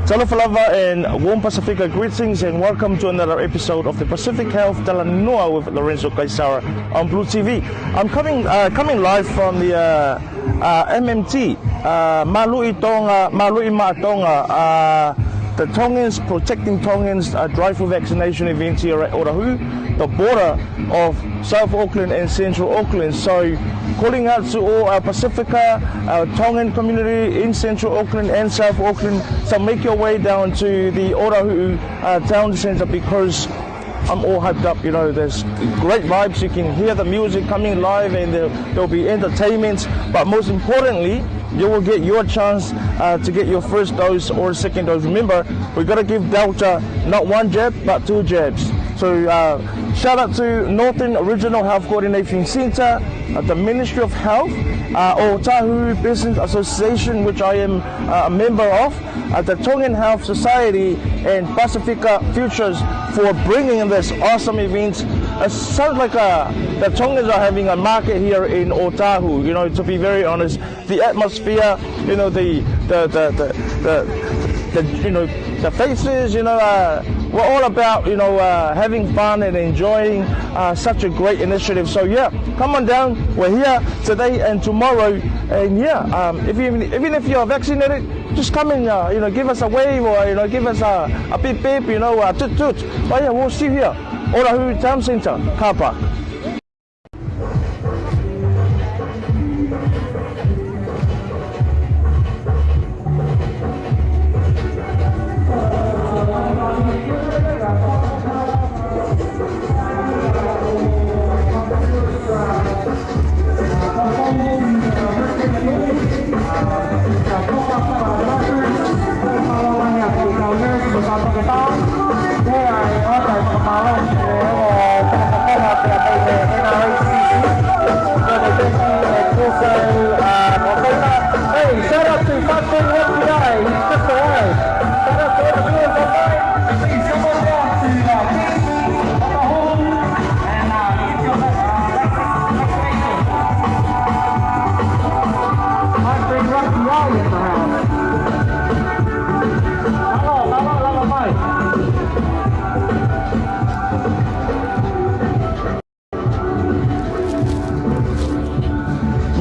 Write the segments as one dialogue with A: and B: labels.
A: Talofa lava and warm Pasifika greetings and welcome to another episode of the Pacific Health Talanoa with Lorenzo Kaisara on Blue TV. I'm coming coming live from the uh, uh, MMT, uh, Malui Tonga, Malui Ma'atonga, uh, the Tongans Protecting Tongans uh, drive-through vaccination event here at Otahuhu, the border of South Auckland and Central Auckland. So calling out to all our Pacifica, our Tongan community in Central Auckland and South Auckland to make your way down to the Otahuhu uh, town centre because I'm all hyped up, you know, there's great vibes, you can hear the music coming live and there, there'll be entertainment, but most importantly, you will get your chance uh, to get your first dose or second dose. Remember, we got to give Delta not one jab, but two jabs. So uh, shout out to Northern Regional Health Coordination Centre, uh, the Ministry of Health, uh, Otahuhu Business Association, which I am uh, a member of, uh, the Tongan Health Society, and Pacifica Futures for bringing this awesome event. It sounds like uh, the Tongans are having a market here in Otahuhu, you know, to be very honest. The atmosphere, you know, the, the, the, the, the, the you know, the faces, you know, uh, we're all about, you know, uh, having fun and enjoying uh, such a great initiative. So yeah, come on down. We're here today and tomorrow. And yeah, um, if you, even if you're vaccinated, just come and, uh, you know, give us a wave or, you know, give us a, a beep beep, you know, a toot toot. But yeah, we'll see you here. Otahuhu Town Centre, car park.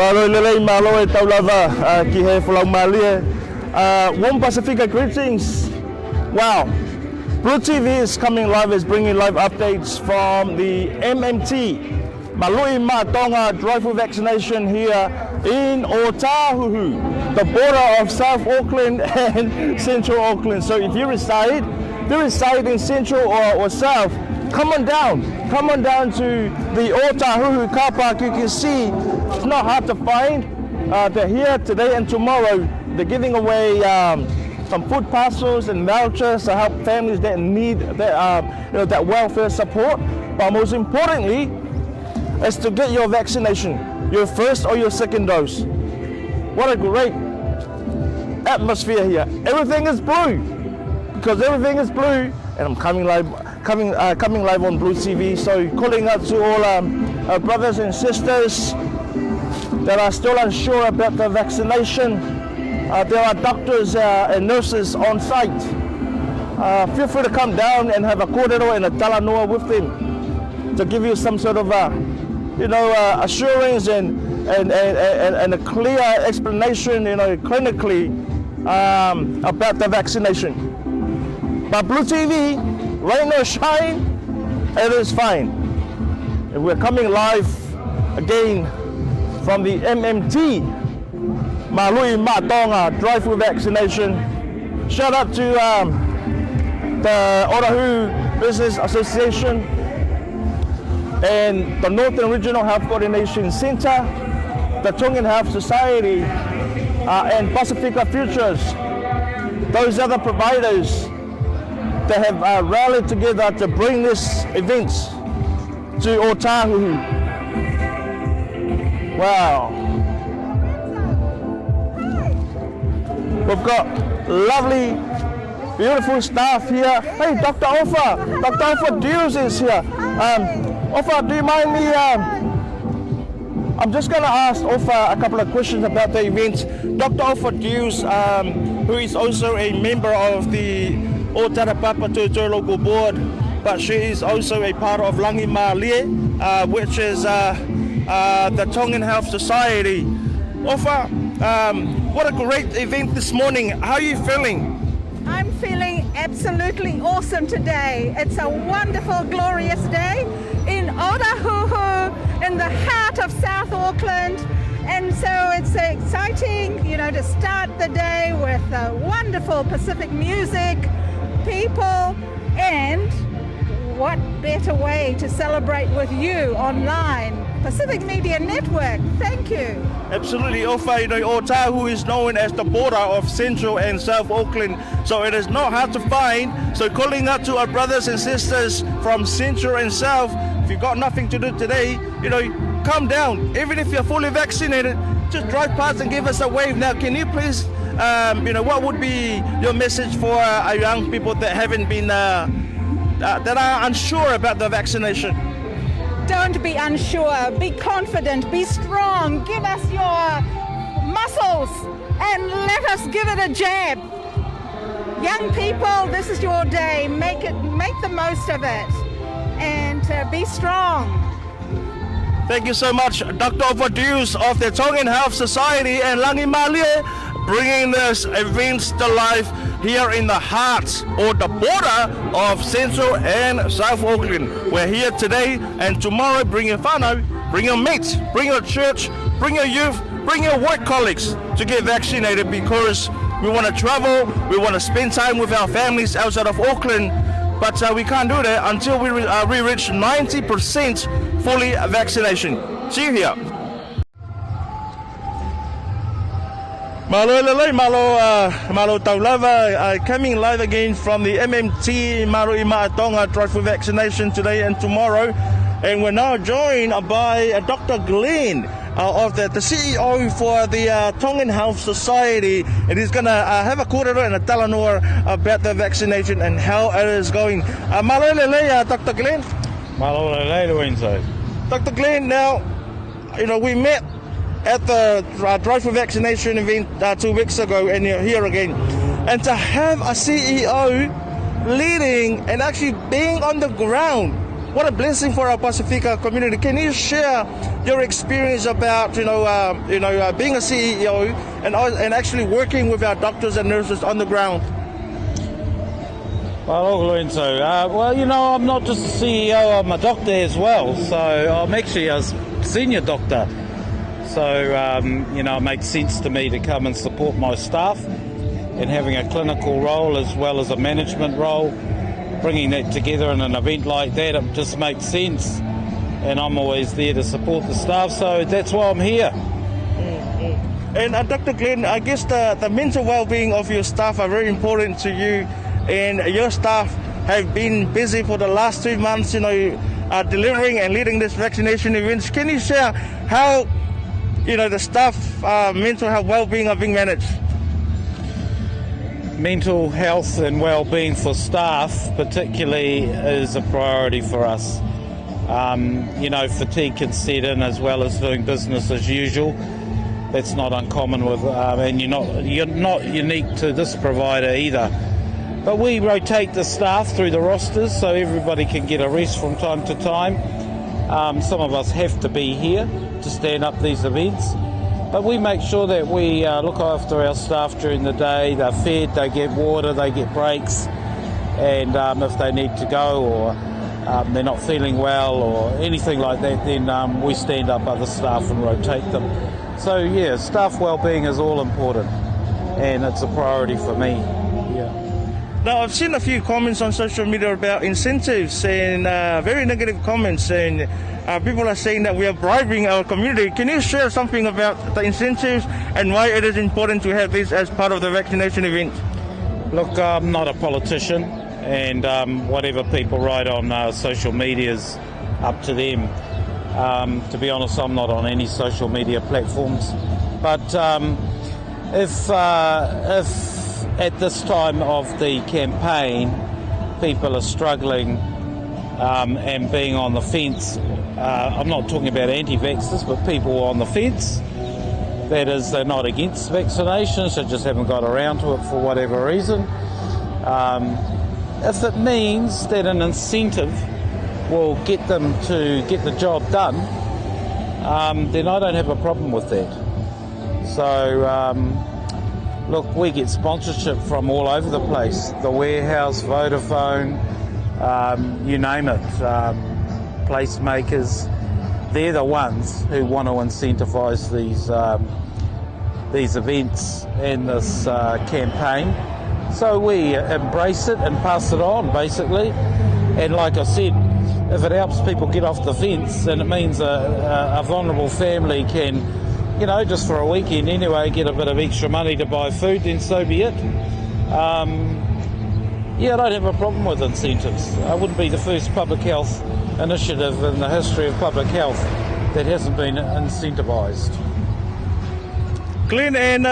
A: Malo i lelei, malo e tau lava uh, ki he folau malie. Uh, warm Pasifika greetings. Wow. Blue TV is coming live, is bringing live updates from the MMT Malui Ma'atonga drive-through vaccination here in Otahuhu, the border of South Auckland and Central Auckland. So if you reside, if you reside in Central or, or South, come on down. Come on down to the Otahuhu car park. You can see it's not hard to find. Uh, they're here today and tomorrow. They're giving away um, some food parcels and vouchers to help families that need that, uh, you know, that welfare support. But most importantly, is to get your vaccination, your first or your second dose. What a great atmosphere here. Everything is blue because everything is blue, and I'm coming live, coming, uh, coming live on Blue TV. So calling out to all um, our brothers and sisters that are still unsure about the vaccination. Uh, there are doctors uh, and nurses on site. Uh, feel free to come down and have a kōrero and a talanoa with them to give you some sort of, uh, you know, uh, assurance and, and, and, and, and a clear explanation, you know, clinically um, about the vaccination. But Blue TV, rain or shine, it is fine. And we're coming live again from the MMT Malui Ma'atonga drive-through vaccination. Shout out to um, the Otahuhu Business Association and the Northern Regional Health Coordination Centre, the Tongan Health Society, uh, and Pacifica Futures. Those other providers that have uh, rallied together to bring this event to Otahuhu. Wow. We've got lovely, beautiful staff here. Hey, Dr. Ofa. Dr. Ofa Dews is here. Um, Ofa, do you mind me... Um, I'm just going to ask Ofa a couple of questions about the event. Dr. Ofa Dews um, who is also a member of the Ōtara Papatoetoe Local Board, but she is also a part of Langimalie, which is the Tongan Health Society. Ofa, what a great event this morning. How are you feeling?
B: I'm feeling absolutely awesome today. It's a wonderful, glorious day in Otahuhu, in the heart of South Auckland. And so it's exciting to start the day with wonderful Pacific music, people, and what better way to celebrate with you online? Pacific Media Network, thank you.
A: Absolutely, Ofa, Otahuhu is known as the border of Central and South Auckland, so it is not hard to find. So calling out to our brothers and sisters from Central and South, if you've got nothing to do today, come down. Even if you're fully vaccinated, just drive past and give us a wave. Now, can you please, what would be your message for our young people that haven't been, that are unsure about the vaccination?
B: Don't be unsure, be confident, be strong, give us your muscles and let us give it a jab. Young people, this is your day. Make the most of it and be strong.
A: Thank you so much, Dr. Ofa Dewes of the Tongan Health Society and Langimalie, bringing this event to life here in the heart or the border of Central and South Auckland. We're here today and tomorrow. Bring your whānau, bring your mates, bring your church, bring your youth, bring your work colleagues to get vaccinated because we want to travel, we want to spend time with our families outside of Auckland, but we can't do that until we reach 90% fully vaccination. See you here. Malo lelei, malo, malo taulava, coming live again from the MMT Maru i Tonga Drive for Vaccination today and tomorrow. And we're now joined by Dr. Glenn, of the CEO for the Tongan Health Society. And he's going to have a kōrero and a talanoa about the vaccination and how it is going. Malo lelei, Dr. Glenn.
C: Malo lelei, Lorenzo.
A: Dr. Glenn, now, we met at the Drive for Vaccination event 2 weeks ago, and you're here again. And to have a CEO leading and actually being on the ground, what a blessing for our Pasifika community. Can you share your experience about, being a CEO and actually working with our doctors and nurses on the ground?
C: Well, Lorenzo, well, I'm not just a CEO, I'm a doctor as well. So I'm actually a senior doctor. So, it makes sense to me to come and support my staff and having a clinical role as well as a management role. Bringing that together in an event like that, it just makes sense. And I'm always there to support the staff, so that's why I'm here.
A: And Dr. Glenn, I guess the mental well-being of your staff are very important to you, and your staff have been busy for the last 2 months, delivering and leading this vaccination events. Can you share how the staff mental health well-being are being managed?
C: Mental health and well-being for staff particularly is a priority for us. Fatigue can set in as well as doing business as usual. That's not uncommon with, and you're not unique to this provider either. But we rotate the staff through the rosters so everybody can get a rest from time to time. Some of us have to be here to stand up these events. But we make sure that we look after our staff during the day. They're fed, they get water, they get breaks, and if they need to go or they're not feeling well or anything like that, then we stand up other staff and rotate them. So yeah, staff well-being is all important, and it's a priority for me. Yeah.
A: Now, I've seen a few comments on social media about incentives and very negative comments, and people are saying that we are bribing our community. Can you share something about the incentives and why it is important to have this as part of the vaccination event?
C: Look, I'm not a politician, and whatever people write on social media is up to them. To be honest, I'm not on any social media platforms. But if at this time of the campaign people are struggling and being on the fence, I'm not talking about anti-vaxxers, but people on the fence, That is, they're not against vaccinations, they just haven't got around to it for whatever reason. If it means that an incentive will get them to get the job done, then I don't have a problem with that. So, look, we get sponsorship from all over the place the Warehouse, Vodafone, you name it, placemakers. They're the ones who want to incentivise these, these events and this campaign. So we embrace it and pass it on, basically. And like I said, if it helps people get off the fence and it means a, a, a vulnerable family can, you know, just for a weekend anyway, get a bit of extra money to buy food, then so be it. Yeah, I don't have a problem with incentives. I wouldn't be the first public health initiative in the history of public health that hasn't been incentivised.
A: Glenn, and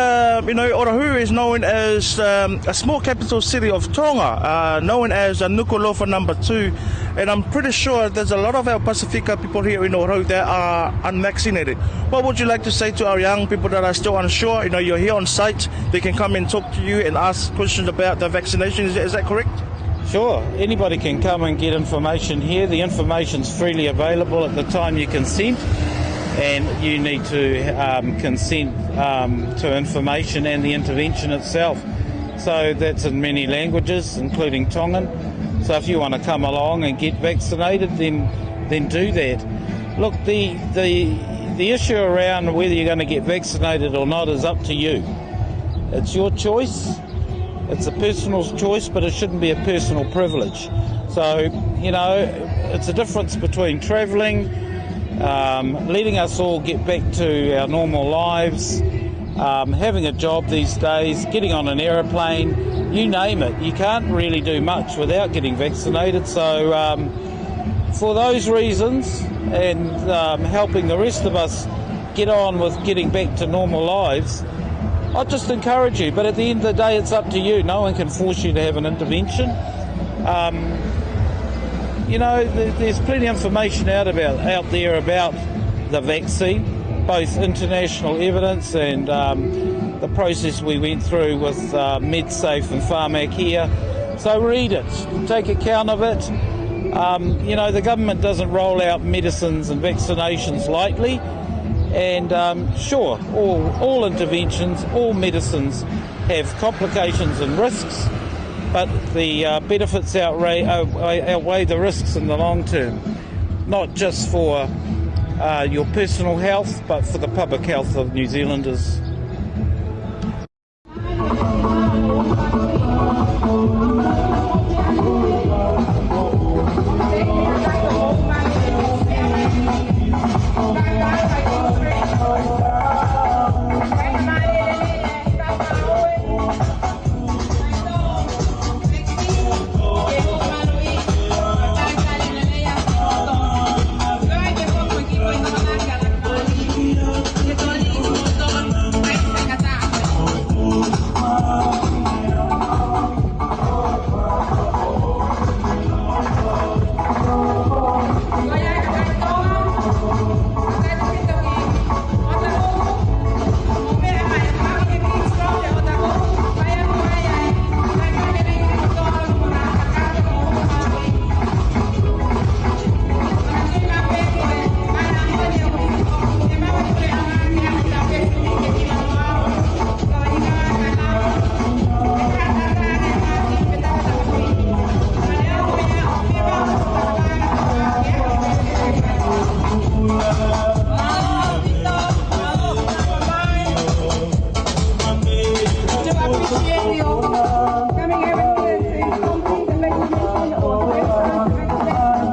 A: you know, Otahuhu is known as a small capital city of Tonga, known as Nuku'alofa number 2, and I'm pretty sure there's a lot of our Pasifika people here in Otahuhu that are unvaccinated. What would you like to say to our young people that are still unsure? You know, you're here on site, they can come and talk to you and ask questions about the vaccination. Is that correct?
C: Sure, anybody can come and get information here. The information's freely available at the time you consent, and you need to consent to information and the intervention itself. So that's in many languages, including Tongan. So if you want to come along and get vaccinated, then then do that. Look, the the the issue around whether you're going to get vaccinated or not is up to you. It's your choice. It's a personal choice, but it shouldn't be a personal privilege. So, you know, it's a difference between travelling, letting us all get back to our normal lives, having a job these days, getting on an aeroplane, you name it. You can't really do much without getting vaccinated. So, for those reasons and helping the rest of us get on with getting back to normal lives, I just encourage you. But at the end of the day, it's up to you. No one can force you to have an intervention. You know, there's plenty of information out about out there about the vaccine, both international evidence and the process we went through with MedSafe and Pharmac here. So read it, take account of it. You know, the government doesn't roll out medicines and vaccinations lightly. And sure, all, all interventions, all medicines have complications and risks, but the benefits outweigh, outweigh the risks in the long term, not just for your personal health, but for the public health of New Zealanders.
B: Appreciate you coming every year to complete the vaccination or to register to vaccination.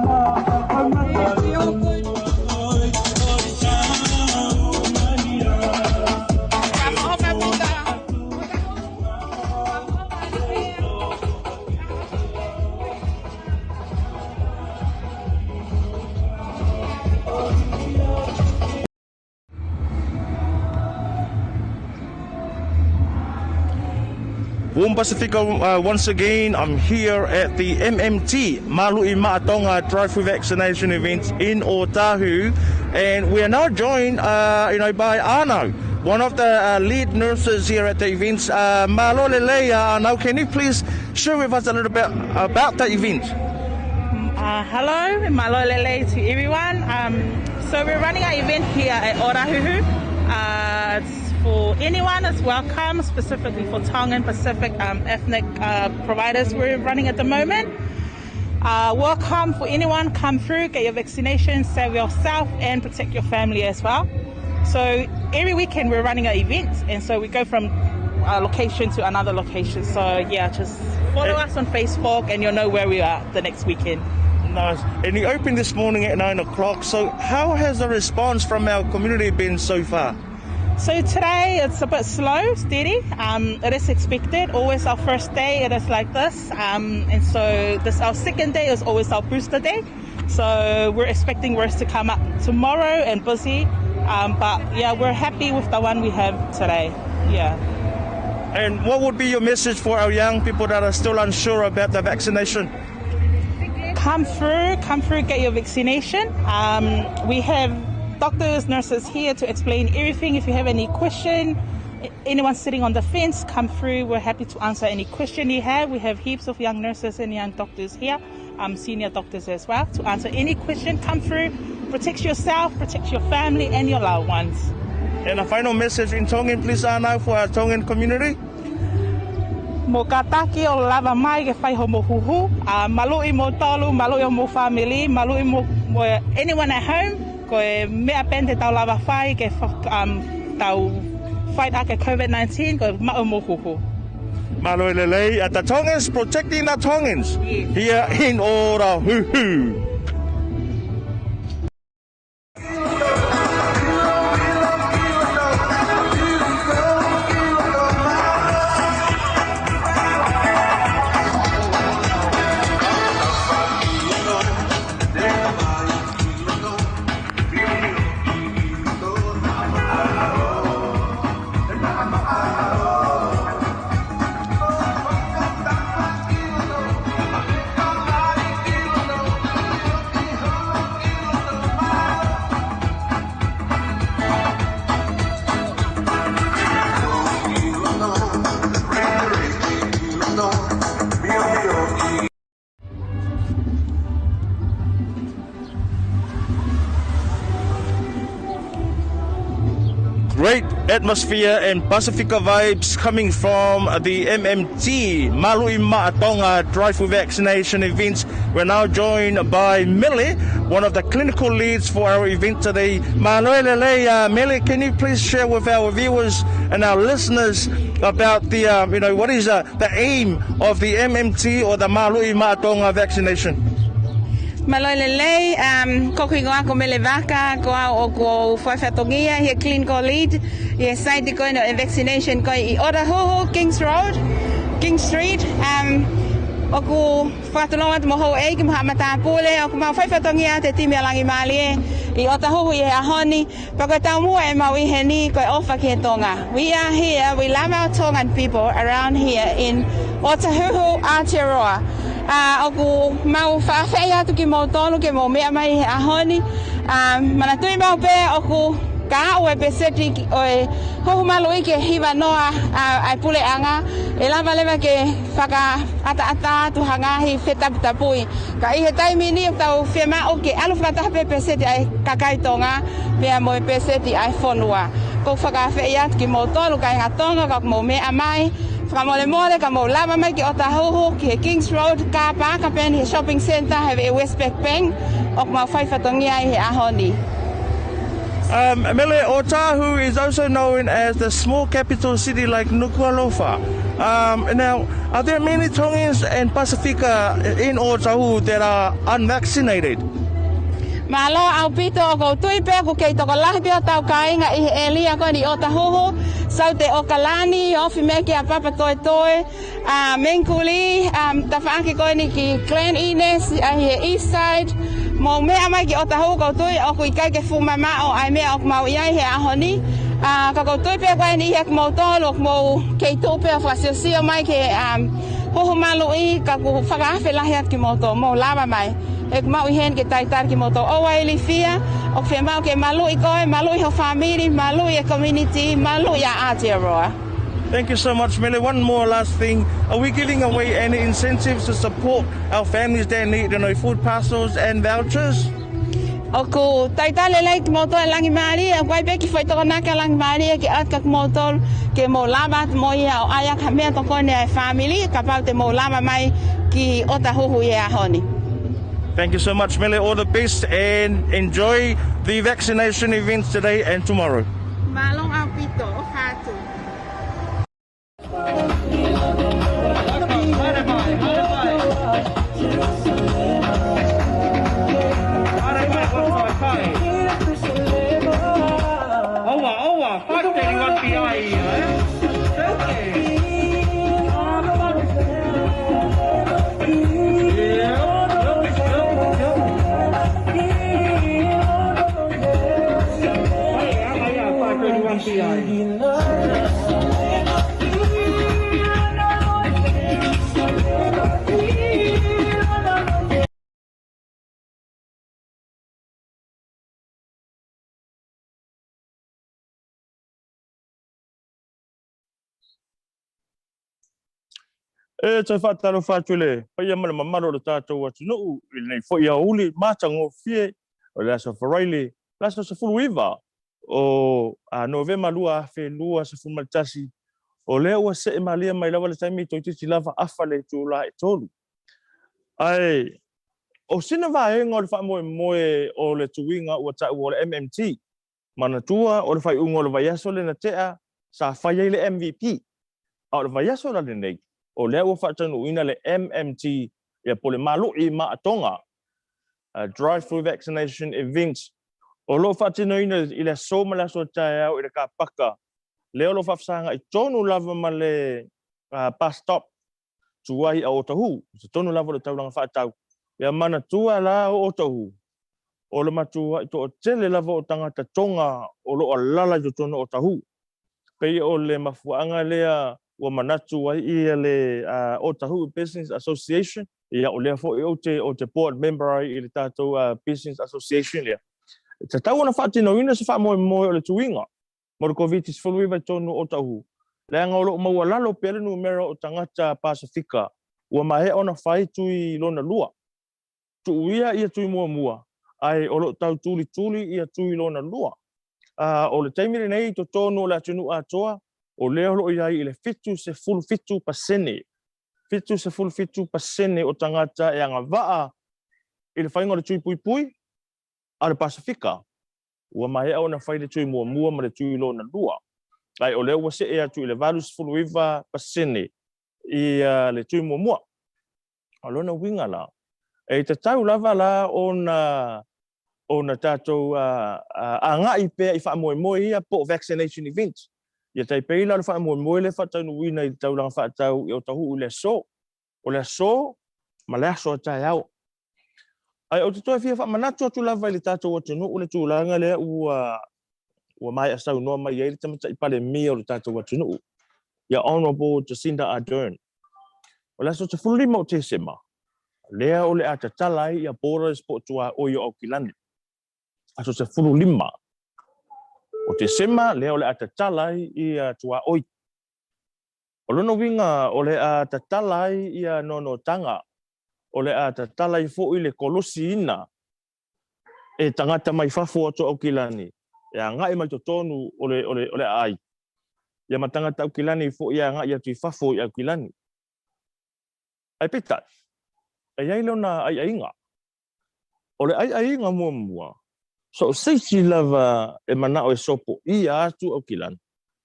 B: Yes, we all good.
A: Warm Pasifika, once again, I'm here at the MMT Malu'i Ma'atonga drive-through vaccination event in Otahuhu, and we are now joined, you know, by Arno. one of the lead nurses here at the event. Malo lelei, Anau, can you please share with us a little bit about the event?
D: Hello, malo lelei to everyone. So we're running our event here at Otahuhu. It's for anyone is welcome, specifically for Tongan Pacific ethnic providers we're running at the moment. Welcome for anyone, come through, get your vaccination, save yourself and protect your family as well. So every weekend we're running an event, and so we go from a location to another location. So yeah, just follow us on Facebook and you'll know where we are the next weekend.
A: Nice. And you opened this morning at 9 o'clock. So how has the response from our community been so far?
D: So today it's a bit slow, steady. It is expected. Always our first day, it is like this. And so this our second day is always our booster day. So we're expecting worse to come up tomorrow and busy. But yeah, we're happy with the one we have today. Yeah.
A: And what would be your message for our young people that are still unsure about the vaccination?
D: Come through, get your vaccination. We have doctors, nurses here to explain everything. If you have any question, anyone sitting on the fence, come through. We're happy to answer any question you have. We have heaps of young nurses and young doctors here, senior doctors as well, to answer any question. Come through, protect yourself, protect your family and your loved ones.
A: And a final message in Tongan, please, Anau, for our Tongan community.
D: Mo ka taki o lava mai ke whai homo huhu. Malu i mo tolu, malu i mo family, malu i mo anyone at home, ko e mea pen te tau lava whai ke tau fight ake COVID-19, ko ma'u mo huhu.
A: Malo lelei at the Tongans protecting the Tongans here in Otahuhu. Great atmosphere and Pasifika vibes coming from the MMT Malui Ma'atonga drive-through vaccination events. We're now joined by Millie, one of the clinical leads for our event today. Manuelele, Millie, can you please share with our viewers and our listeners about the, what is the aim of the MMT or the Malui Ma'atonga vaccination?
E: Maloelelei, ko kuingoa ko Mele Vaka, ko au o ko whaiwhatongia, he clinical lead, he site koe no vaccination koe i Otahuhu, Kings Road, King Street. O ku whātulonga atu mo hou e ki moha matapule, o ku mau whaiwhatongia te timi alangi malie, i Otahuhu i he ahoni, pa koe tau mua e mau i he ni koe ofa ki he tonga. We are here, we love our Tongan people around here in Otahuhu, Aotearoa. O ku mau whaawhei atu ki mō tōnu ke mō mea mai he ahoni. Mana tui mau pē o ku ka o e peseti o e hohu malo i ke hiwa noa ai pule anga. E lava lewa ke whaka ata ata atu hangahi whetaputapui. Ka i he taimi ni o tau whia o ke alu whakataha pe peseti ai kakai tonga, pea mo e peseti ai whonua. Ko whakawhei atu ki mō tōnu kai ngā tonga ka mō mea mai. Whakamole mole ka mō lava mai ki Otahuhu, ki he Kings Road, ka pāka pen he shopping centre, he e Westpac Bank, o mau whaiwhatongia i he ahoni.
A: Mele, Otahuhu is also known as the small capital city like Nuku'alofa. Now, are there many Tongans and Pasifika in Otahuhu that are unvaccinated?
E: Malo au pito o ko tui pea ko kei toko lahi pea tau kāinga i he elia koe ni Otahuhu, sau te Okalani, ofi me ki a Papa Toi Toi, Mengkuli, tawhaaki koe ni ki Glen Innes, a he Eastside, mō mea mai ki Otahuhu ko tui o kui kai ke fumama o ai mea o mau iai he ahoni. Ka ko tui pea koe ni hea mō tōlu, mō kei tō pea whakasiosio mai ke hoho malu i, ka ku whakaafe lahi atu ki mō tō, mō lava mai. E ku mau i hen ke taitar ki moto owa i lifia, o ke mau ke malu i koe, malu i ho family, malu i e community, malu i a Aotearoa.
A: Thank you so much, Mele. One more last thing. Are we giving away any incentives to support our families that need, food parcels and vouchers?
E: O ku taitale lei ki moto e langi maria, o kwai peki whai toko naka langi maria ki atka ki moto ke mo lama mo ia o aia ka mea toko ne e family, ka pau te mo lama mai ki Otahuhu i e ahoni.
A: Thank you so much, Mele. All the best and enjoy the vaccination events today and tomorrow.
E: Malong au pito o hatu.
A: E toe faatalofa atu i le paia ma le mamalu o le tatou atunuu i lenei foi aoauli matagofie o le aso Faraile, le aso 19 o Novema 2021, o lea ua see malie mai lava le taimi toeitiiti lava afa le itula e tolu. Ae o sina vaega o le faamoemoe o le tuiga ua taua o le MMT, manatua o le faaiuga o le vaiaso lea na tea sa fai ai le MVP, a o le vaiaso la lenei, o lea ua faataunuuina le MMT, ia po o le Malui Maatoga, Drive-through Vaccination Event, o lo o faatinoina i le aso ma le aso taeao i le kapaka, lea o lo o faafesagai tonu lava ma le bus stop tuai a Otahuhu, i totonu lava o le taulaga faatau. Ia manatua la o Otahuhu, o le matuai toatele lava o tagata Tonga o lo o alala i totonu o Otahuhu. Pei o le mafuaaga lea ua manatu ai ia le Otahuhu Business Association, ia o lea foi ou te, ou te board member ai i le tatou Business Association lea. E tatau ona faatinoina se faamoemoe o le tuiga mo le Koviti-19 i totonu o Otahuhu, leaga o lo o maualalo pea le numera o tagata Pasefika ua maea ona fai tui lona lua. Tuuia ia tui muamua, ae o lo o tau tulituli ia tui lona lua. A, o le taimi lenei i totonu o le atunuu atoa, o lea o lo o i ai i le 77%, 77% o tagata e agavaa i le faiga o le tui puipui a le Pasefika. Ua maea ona fai le tui muamua ma le tui lona lua, ae o lea ua see atu i le 89% i le tui muamua. O lona uiga la, e tatau lava la ona ona tatou agai pea i faamoemoe ia po o vaccination events. Ia tai pei la o le faamoemoe lea e faataunuuina i le taulaga faatau i Otahuhu i le aso. O le aso ma le aso a taeao. Ae ou te toe fia faamanatu atu lava i le tatou atunuu le tulaga lea ua ua maea saunoa mai ai le Tamaitai Palemia o le tatou atunuu, ia Honourable Jacinda Ardern. O le aso 15 o Tesema, lea o le a tatala ai ia borders po o tuaoi o Aukilani. Aso 15 o Tesema, lea o le a tatala ai ia tuaoi. O lona uiga o le a tatala ai ia noanoataga, o le a tatala ai foi le kolosiina e tagata mai fafo atu o Aukilani e agai mai totonu o le, o le, o le aai, ia ma tagata Aukilani foi e agai atu i fafo i Aukilani. Ae peitai, e i ai lona aiaiga. O le aiaiga muamua, so o se isi lava e manao e sopoia atu Aukilani,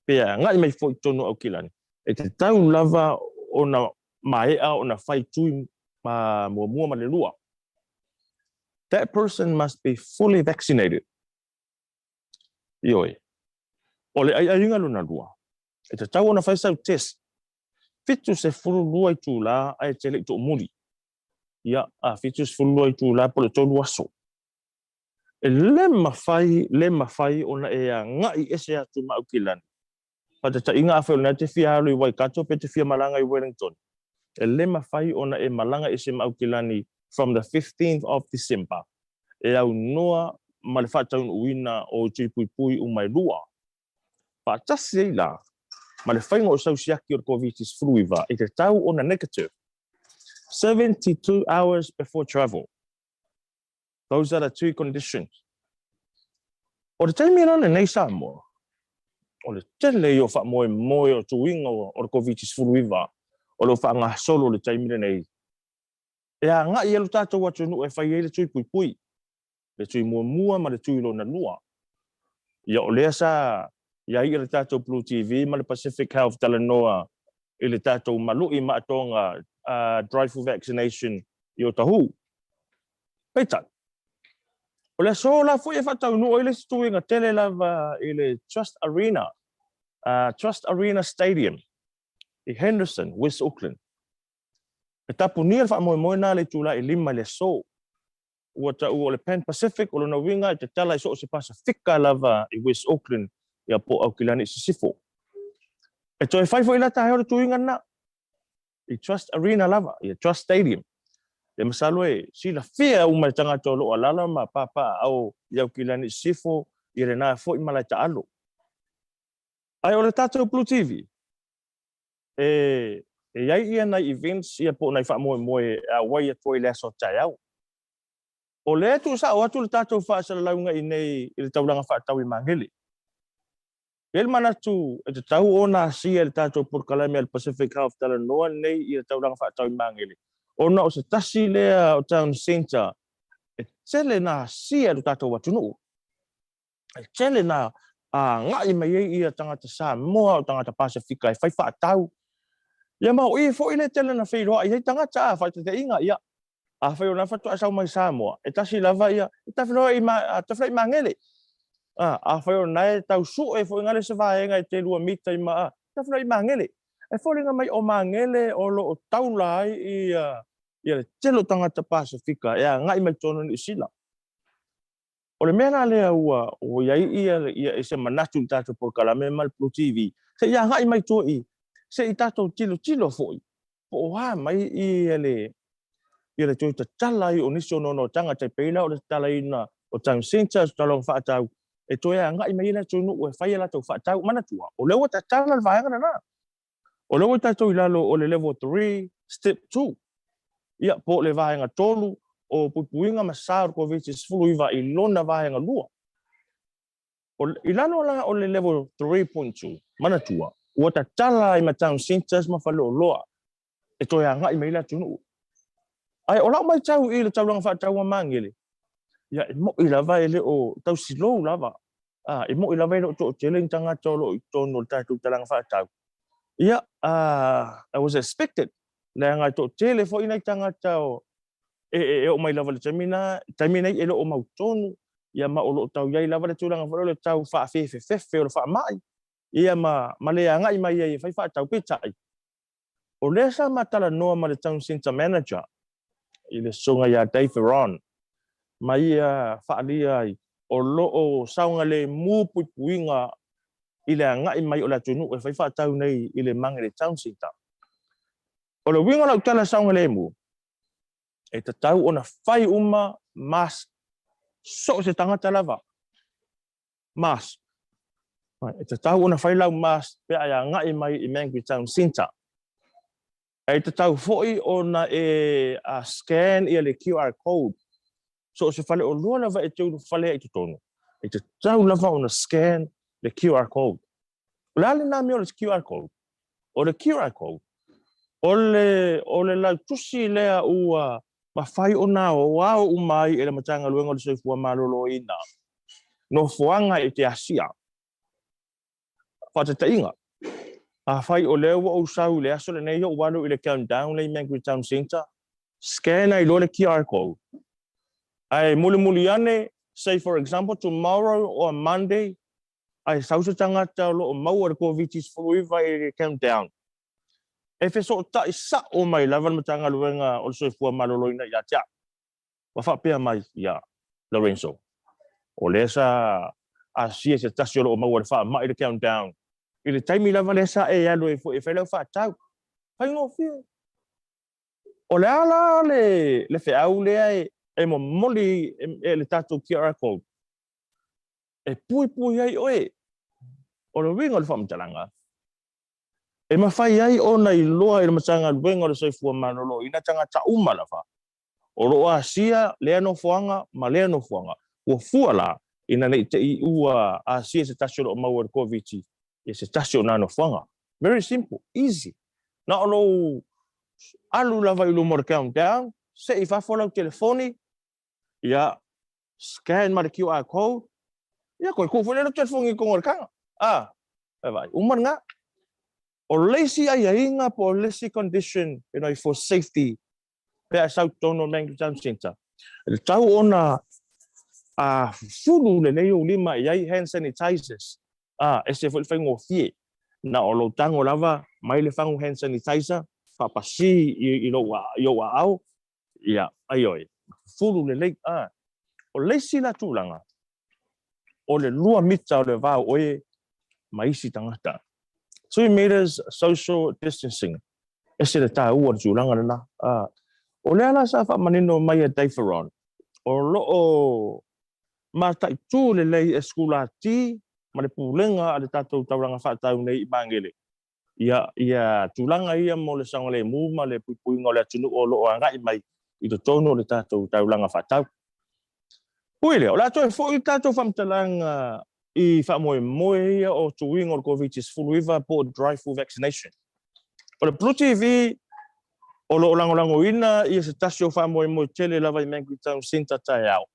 A: pe agai mai foi i totonu o Aukilani, e tatau lava ona maea ona fai tui muamua ma le lua. That person must be fully vaccinated. Ioe. O le aiaiga lona lua, e tatau ona fai sau test 72 itulā ae te le i toomuli. Ia, a 72 itulā po o le tolu aso. E le mafai, le mafai ona e agai ese atu ma Aukilani. Faataitaiga afai o lena e te fia alu i Waikato pe te fia malaga i Wellington, e le mafai ona e malaga ese ma Aukilani. from the 15th of December e aunoa ma le faataunuuina o tui puipui uma e lua. Faatasi ai la ma le faiga o sau siaki o le Koviti-19 e tatau ona negative 72 hours before travel. Those are the two conditions. O le taimi la lenei Samoa, o le tele ia o faamoemoe o tuiga o le Koviti-19 o lo o faagasolo i le taimi lenei, e agai ai lo tatou atunuu e fai ai le tui puipui, le tui muamua ma le tui lona lua. Ia o lea sa i ai le tatou Blue TV ma le Pacific Health talanoa i le tatou malu'i ma atoga drive-through vaccination i Otahuhu. Peitai, o le aso la foi e faataunuu ai le isi tuiga tele lava i le Trust Arena, Trust Arena Stadium i Henderson, West Auckland. E tapunia le faamoemoe na le itula e 5 i le aso. Ua taua o le Pan Pacific, o lona uiga e tatala i so o se Pasefika lava i West Auckland ia po o Aukilani i Sisifo. E toe fai foi la taeao le tuiga lena i Trust Arena lava, i Trust Stadium. E masalo e silafia uma e tagata o lo o alala ma papaaao i Aukilani i Sisifo ia lena foi malae taalo. Ae o le tatou Blue TV, e i ai ia nai events ia po o nai faamoemoe e auai atu ai i le aso taeao. O lea e tuusao atu le tatou faasalalauga i inei i le taulaga faatau i Magele. E i ai le manatu e tatau ona asia e le tatou polokalame a le Pacific Health talanoa nei i le taulaga faatau i Magele, ona o se tasi lea o town centre e tele na asia e lo tatou atunuu. E tele na agai mai ai ia tagata Samoa o tagata Pasefika e fai faatau. Ia ma o i foi le tele na feiloai ai tagata a faataitaiga ia afai o lena faatoa sau mai Samoa, e tasi lava ia, e tafiloi ma tafiloi Magele. A afai o lena e tau sue foi ngale se vaega e te 2 mita i ma tafiloi Magele. E foliga mai o Magele o lo o taula ai ia ia le tele o tagata Pasefika e agai mai totonu o Niu Sila. O le mea la lea ua i ai ia se manatu i le tatou polokalame ma le Blue TV, se i agai mai tua i, se i tatou tilotilo foi po o a mai ia le ia le toe tatala ai o nisi o noanoataga tai pei la o le tatalaina o town centres, o talaga faatau, e toe agai mai ai le atunuu e fai a latou faatau. Manatua, o lea ua tatala le vaega lena. O lea ua tatou i lalo o le level 3 step 2, ia, po o le vaega 3 o puipuiga ma sa o le Koviti-19 i lona vaega 2. O, i lalo la o le level 3.2, manatua, ua tatala ai ma town centres ma faleoloa e toe agai mai ai le atunuu. Ae o lau matau i le taulaga faatau a Magele, ia e moi lava e le o tausilou lava. A, e moi lava e le o toatele ni tagata o lo o i totonu o le tatou talaga faatau. Ia, I was expected, leaga e toatele foi nai tagata o, e, e, e oo mai lava i le taimi na, taimi nei e le o mautonu, ia ma o lo o tau i ai lava le tulaga foi lea o le tau faafefefefe o le faamai, ia ma, ma le agai mai ai e fai faatau. Peitai, O lea sa ma talanoa ma le Town Centre Manager i le Susuga ia Dave Veron, ma ia faaalia ai o lo o saogalemu puipuiga i le agai mai o le atunuu e fai faatau nei i le Mangere Town Centre. O le uiga o lau tala saogalemu, e tatau ona fai uma mask so o se tagata lava. Mask. E tatau ona fai lau mask pe a e agai mai i Mangere Town Centre. E tatau foi ona e scan ia le QR code. So o se faleoloa lava e te ulufale ai i totonu, e tatau lava ona scan le QR code. O le a lena mea o le QR code? O le QR code, o le, o le lautusi lea ua mafai ona aoao uma ai e le Matagaluega o le Soifua Maloloina nofoaga e te asia. Faataitaiga, afai o lea ua ou sau i le aso lenei ou alu i le countdown lea i Mangere Town Centre, scan ai loa le QR code. Ae mulimuli ane, say for example tomorrow or Monday, ae sau se tagata o lo o maua i le Koviti-19 i le countdown, e fesootai sao mai lava le Matagaluega o le Soifua Maloloina ia te au. Ua faapea mai ia Lorenzo, o lea sa asia se tasi o lo o maua i le faamai le countdown i le taimi lava lea sa e alu ai foi e fai lau faatau. Faigofie. O le a la le, le feau lea e, e momoli e, e le tatou QR code? E puipui ai oe. O le uiga o le faamatalaga, e mafai ai ona iloa e le Matagaluega o le Soifua Maloloina tagata uma lava o lo o asia lea nofoaga ma lea nofoaga. Ua fua la, ina ne i te i ua asia se tasi o lo o maua i le Koviti i se tasi o nā nofoaga. Very simple, easy. Na o lou alu lava i luma o le countdown, se i fafo lau telefoni, ia, scan ma le QR code, ia, koe tuu foi lea lau telefoni i totonu o le taga. Ah, e vaai, uma lena. O le isi aiaiga po o le isi condition, you know, for safety, pe a sau totonu o Mangere Town Centre, e tatau ona a fufulu lelei ou lima i ai hand sanitizers. A, ese foi le faigofie. Na o lou tago lava mai le fagu hand sanitizer, faapasi i, i, lou, i ou aao, ia, aioe, fufulu lelei. A, o le isi la tulaga, o le lua mita o le va o oe ma isi tagata. 2 meters social distancing. Ese le taua o le tulaga lena. A, o lea la sa faamanino mai e Dave Ferron, o lo o mataitū lelei e sikulati ma le pulega a le tatou taulaga faatau nei i Magele ia, ia tulaga ia mo le saogalemu ma le puipuiga o le atunuu o lo o agai mai i totonu o le tatou taulaga faatau. Ui lea, o le a toe foi le tatou faamatalaga i faamoemoe ia o tuiga o le Koviti-19 po o drive-through vaccination. O le Blue TV o lo o lagolagoina ia se tasi o faamoemoe tele lava i Mangere Town Centre taeao.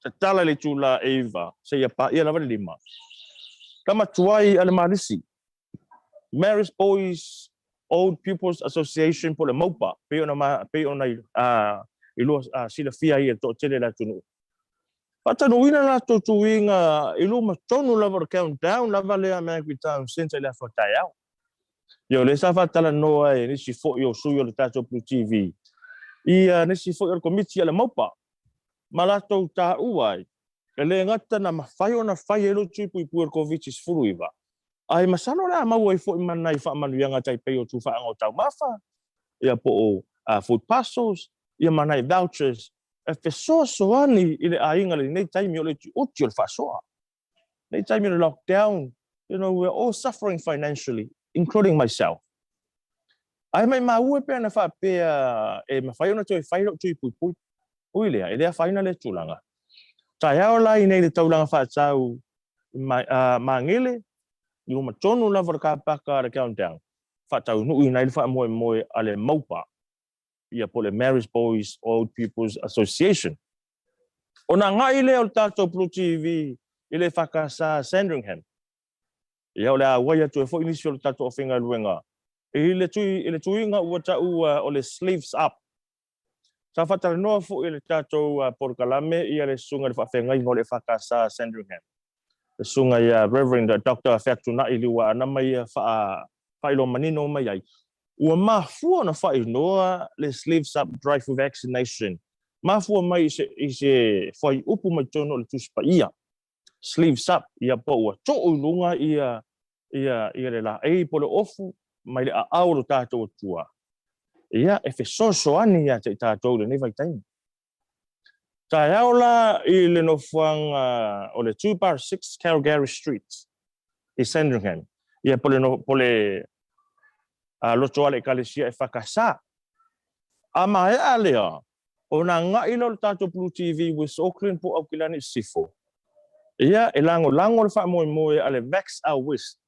A: Tatala i le itula e 9 seia paia lava le 5. Tama tuai a le Malisi, Marist Boys Old Pupils Association po o le MOPA, pei ona, ma, pei ona i lua silafia ai e le toatele o le atunuu. Faatanuina latou tuiga i luma tonu lava o le countdown lava lea a Mangere Town Centre i le aso a taeao. Ia o lea sa faatalanoa e nisi foi o sui o le tatou Blue TV ia nisi foi o le komiti a le MOPA ma latou taua ai e le gata na mafai ona fai ai lou tui puipui o le Koviti-19, ae masalo o le a maua ai foi ma nai faamanuiaga tai pei o tufaaga o taumafa, ia po o food parcels, ia ma nai vouchers e fesoasoani i le aiga i lenei taimi o le utiuti o le faasoa. Lenei taimi o le lockdown, you know, we're all suffering financially, including myself. Ae maimau e pe ana faapea e mafai ona toe fai lou tui puipui. Ui lea, e le afaina lea tulaga. Taeao la i nei le taulaga faatau i Magele, i luma tonu lava o le kapaka a le Countdown, faataunuuina ai le faamoemoe a le MOPA, ia po o le Marist Boys Old Pupils Association. Ona agai lea o le tatou Blue TV i le EFKS Sandringham. Ia o le a auai atu ai foi nisi o le tatou aufaigaluega i le, tui, i le tuiga ua taua o le Sleeves Up. Sa faatalanoa foi e le tatou polokalame ia le susuga i le faafeagaiga o le EFKS Sandringham, le susuga ia Reverend Doctor Featunai Liuaana ma ia faailoa manino mai ai, ua mafua ona faailoa le Sleeves Up Drive-Thru Vaccination, mafua mai i se, i se fuaiupu mai totonu o le Tusi Paia, Sleeves Up, ia po ua too i luga ia, ia, ia le laei po o le ofu mai le aao o lo tatou Atua, ia e fesoasoani ia te i tatou i lenei vaitaimi. Taeao la i le nofoaga o le 2/6 Calgary Street i Sandringham, ia po le, no, po le loto a le Ekalesia EFKS. A maea lea, ona agai lea o le tatou Blue TV West Auckland po o Aukilani i Sisifo, ia e lagolago le faamoemoe a le Vax Our West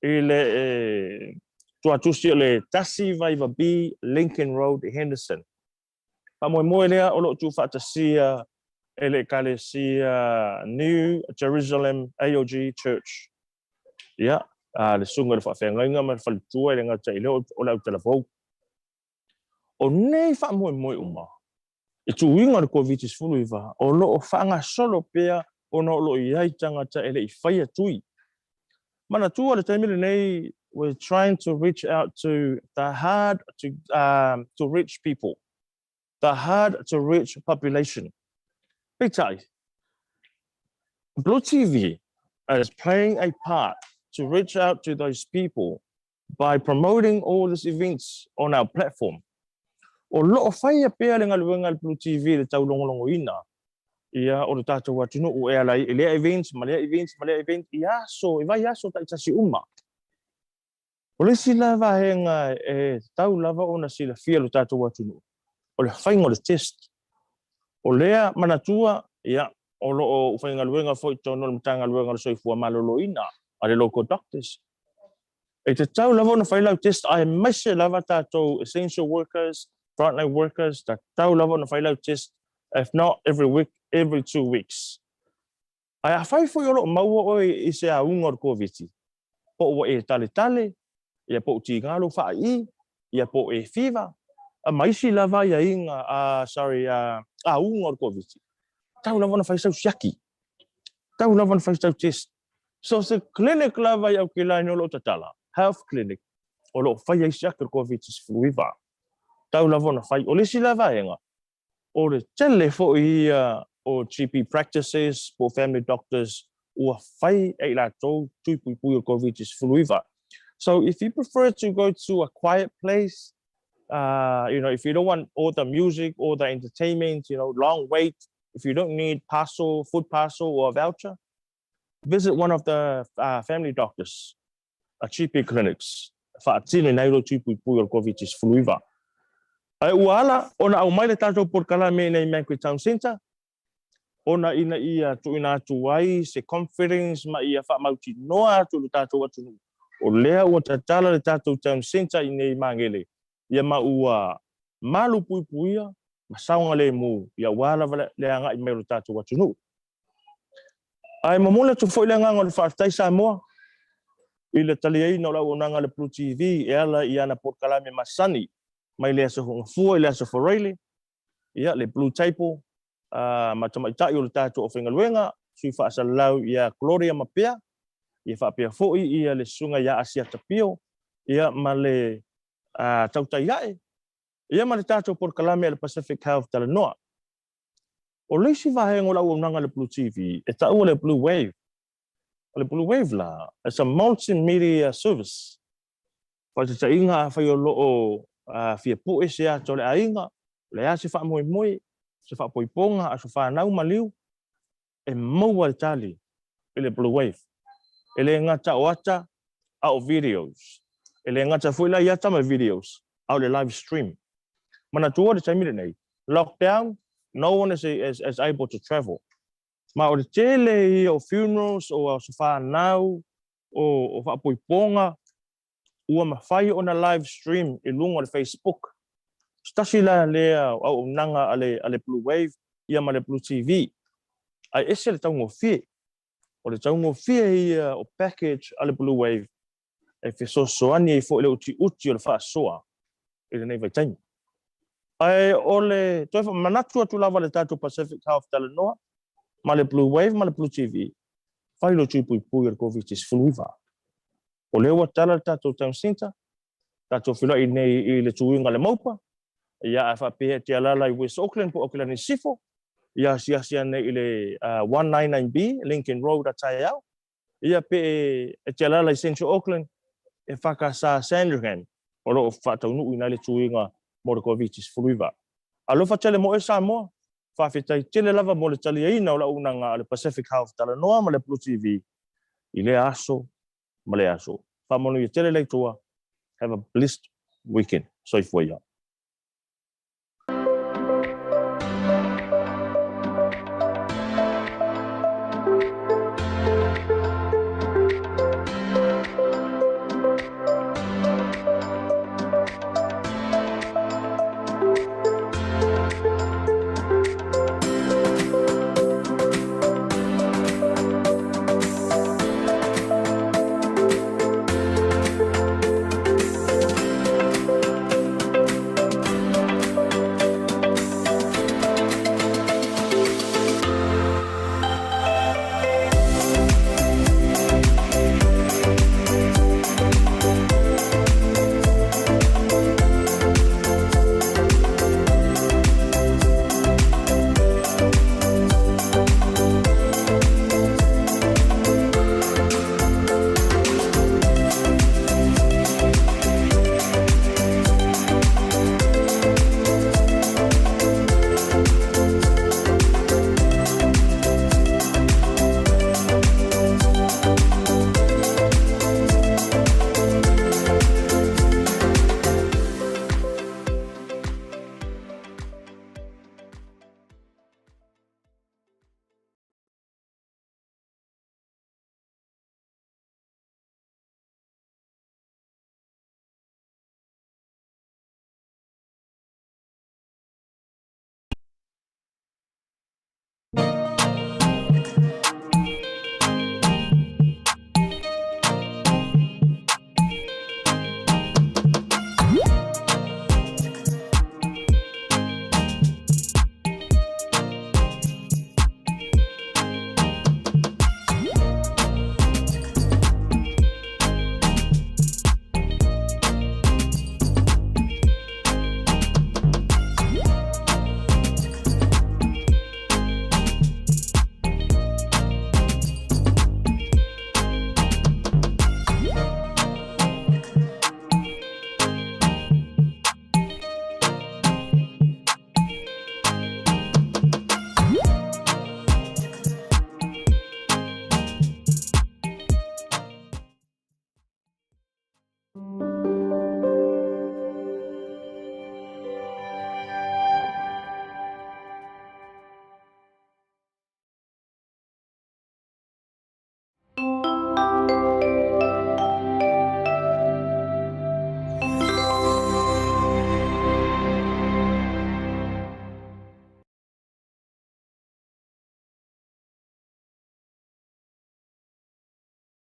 A: i le tuatusi o le 19B Lincoln Road, Henderson. Faamoemoe lea o lo o tuufaatasia e le Ekalesia New Jerusalem AOG Church. Ia, a le susuga i le faafeagaiga ma le faletua e le gata i lea o le autalavou. O nei faamoemoe uma, i tuiga o le Koviti-19, o lo o faagasolo pea ona o lo o i ai tagata e le i faia tui. Manatua le taimi lenei, we're trying to reach out to the hard to, to reach people, the hard to reach population. Peitai, Blue TV is playing a part to reach out to those people by promoting all these events on our platform. O lo o faia pea le galuega a le Blue TV i le taulogologoina ia o le tatou atunuu e ala i lea event ma lea event ma lea event i aso, i vaiaso taitasi uma. O le isi la vaega e tatau lava ona silafia e lo tatou atunuu, o le faiga o le test. O lea manatua, ia, o lo o faigaluega foi i totonu o le Matagaluega o le Soifua Maloloina a le local doctors. E tatau lava ona fai lau test aemaise lava tatou essential workers, frontline workers, tatau lava ona fai lau test if not every week, every 2 weeks. Ae afai foi o lo o maua oe i se auga o le Koviti, po ua e taletale, ia po o tiga lou faai'i, ia po o e fiva, ma isi lava aiaiga, sorry, auga o le Koviti, tau lava ona fai sau siaki, tau lava ona fai sau test. So se clinic lava i Aukilani o lo o tatala, health clinic, o lo o fai ai siaki o le Koviti-19. Tau lava ona fai. O le isi la vaega, o le tele foi ia o GP practices po o family doctors ua fai e i latou tui puipui o le Koviti-19. So if you prefer to go to a quiet place, if you don't want all the music or the entertainment, long wait, if you don't need parcel, food parcel or a voucher, visit one of the family doctors, GP clinics, faatino ai lou tui puipui o le Koviti-19. Ae ua ala ona aumai le tatou polokalame i nei Banquet Town Centre, ona ina ia tuuina atu ai se confidence ma ia faamautinoa atu i le tatou atunuu. O lea ua tatala le tatou town centre i nei Magele, ia ma ua malu puipuia ma saogalemu ia aua lava le agai mai o le tatou atunuu. Ae momoli atu foi le agaga o le faafetai Samoa i le taliaina o le auaunaga a le Blue TV e ala i ana polokalame masani mai le Aso Gafua i le Aso Faraile, ia le Blue Table ma tamaitai o le tatou aufaigaluega, sui faasalalau ia Gloria Mapea, ia faapea foi ia le susuga ia Asiata Pio, ia ma le Tautai Ae, ia ma le tatou polokalame a le Pacific Health Talanoa. O le isi vaega o le auaunaga a le Blue TV e taua le Blue Wave. O le Blue Wave la, it's a multimedia service. Faataitaiga afai o lo o fia pue se ata o le aiga, o le a se faamoemoe, se faapoipoga, aso fanau maliu, e maua le tali i le Blue Wave. E le gata o ata a o videos. E le gata foi la i ata ma videos, a o le live stream. Manatua le taimi lenei, lockdown, no one is able to travel. Ma o le tele ia o funerals, o aso fanau, o faapoipoga, ua mafai ona live stream i luga o le Facebook. Se tasi la lea o auaunaga a le Blue Wave ia ma le Blue TV. Ae ese le taugofie. O le taugofie ia o package a le Blue Wave e fesoasoani ai foi le utiuti o le faasoa i lenei vaitaimi. Ae o le toe faamanatu atu lava le tatou Pacific Health Talanoa ma le Blue Wave ma le Blue TV, fai lou tui puipui o le Koviti-19. O lea ua tala le tatou town centre, tatou feiloai nei i le tuiga le Maupa, ia ae faapea e te alaala i West Auckland po o Auckland i Sisifo, ia asiasi ane i le 199B Lincoln Road a taeao, ia pe e te alaala i Central Auckland, e whakasa Sandringham, o lo o faataunuuina ai le tuiga mo le Koviti-19. Alofa tele mo oe Samoa, faafetai tele lava mo le taliaina o le auaunaga a le Pacific Health Talanoa ma le Blue TV i lea aso ma lea aso. Faamanuia tele le Atua. Have a blessed weekend. Soifua ia.